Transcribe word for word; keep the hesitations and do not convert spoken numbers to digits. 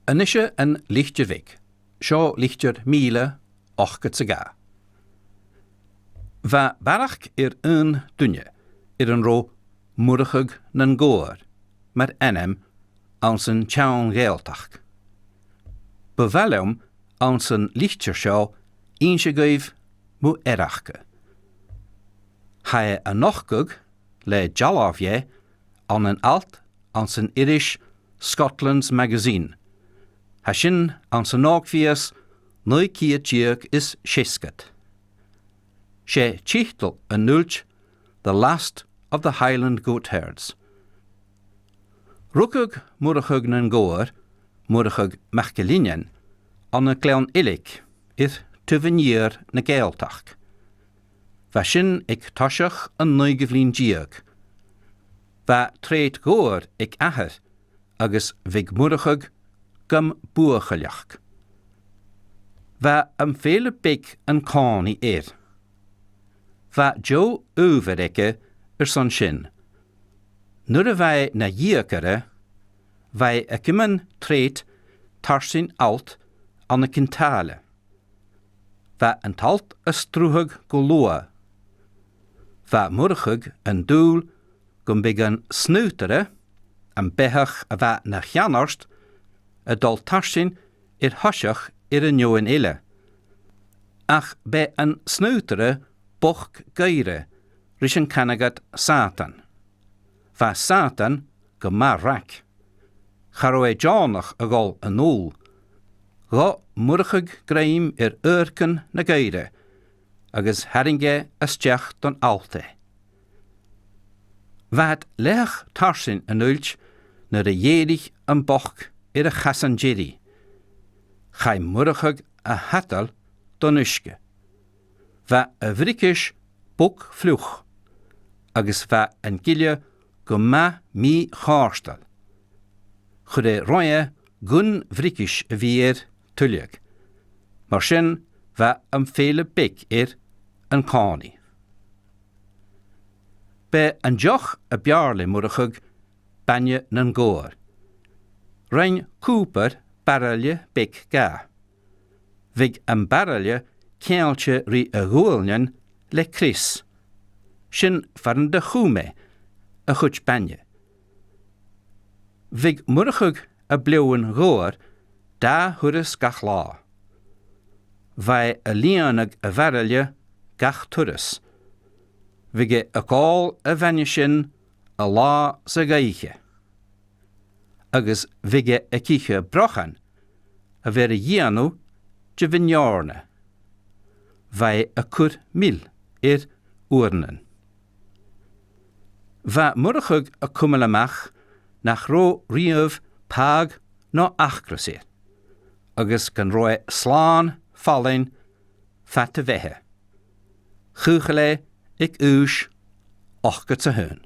A-nis An Litir Bheag. Seo litir mìle, ochdad 's a dhà. Bha barrachd air aon duine air an robh Murchadh nan Gobhar mar ainm anns an t-seann Ghàidhealtachd. Bu mhath leam anns an litir seo innse dhuibh mu fhear aca. Tha e a' nochdadh le dealbh dheth ann an alt anns an iris Scotland's Magazine. Tha sin anns an Ògmhios naoi ceud deug is seasgad. 'S e tiotal an uillt The Last of the Highland Goatherds. Rugadh Murchadh nan Gobhar, Murchadh MacIllEathain, ann an Gleann Eilig, air taobh an iar na Gàidhealtachd. Bha sin aig toiseach an naoidheamh linn deug. Bha treud ghobhar aig athair agus bhiodh Murchadh gam buachailleachd. Bha am fèileadh beag an-còmhnaidh air. Bha deagh adhbhar aige airson sin. Nuair a bha e na dheugairean, bha e ag iomain treud tarsainn allt ann an Cinn Tàile. Bha an t-allt a' sruthadh gu luath. Bha Murchadh an dùil gum biodh an snaodairean, am beathach a bha na cheannard, a' dol tarsainn air thoiseach air an fheadhainn eile. Ach b' e an snaodairean bochd-ghoirid ris an canadh iad Sàtan. Bha Sàtan gu math rag. Cha robh e deònach a dhol a-null. Ghabh Murchadh grèim air adhaircean na goire, agus tharraing e a-steach don allt e. Bha iad letheach tarsainn an uillt nuair a dh'èirich am bochd air a chasan deiridh. Chaidh Murchadh a thadal don uisge. Bha a bhriogais bog fliuch, agus bha an gille gu math mì-chofhurtail. Chuir e roimhe gun bhriogais a bhith air tuilleadh. Mar sin, bha am fèileadh beag air an-còmhnaidh. B' e an deoch a b' fheàrr le Murchadh bainne nan gobhar. Rinn Cooper baraille beag dha. Bhiodh am baraille ceangailte ri a ghuailnean le crios. Sin far an do chùm e a chuid bainne. Bhiodh Murchadh a' bleoghainn gobhar dà thuras gach latha. Bha e a' lìonadh a bharaille gach turas. Bhiodh e ag òl a' bhainne sin an latha 's a dh'oidhche. Agus bhiodh e ag ithe brochan a bh' air a dhèanamh de mhin-eòrna. Bha e a' cur mil air uaireannan. Bha Murchadh a' cumail a-mach nach robh riamh pàigheadh no acras air, agus gun robh e slàn fallain fad a bheatha. Chaochail e aig aois ochdad 's a h-aon.